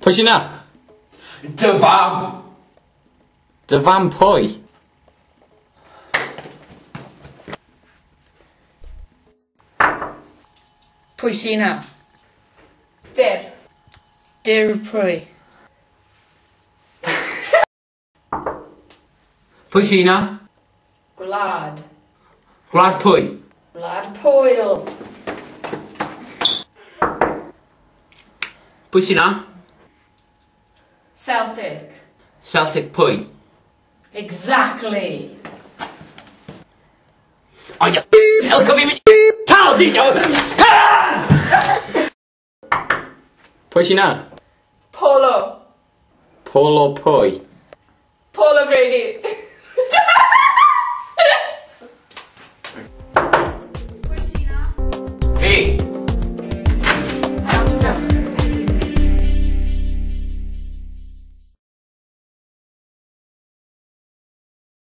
Pwy sy 'na? Dy fam! Dy fam pwy? Pwy sy 'na? Dur. Dur pwy? Pwy sy 'na? Gwlad. Gwlad pwy? Gwlad Pwyl. Pwy sy 'na? Celtic. Celtic pwy? Exactly. O ia! Elco fi mynd Cal ti! Pwy sy 'na? Polo. Polo pwy? Paul O'Grady.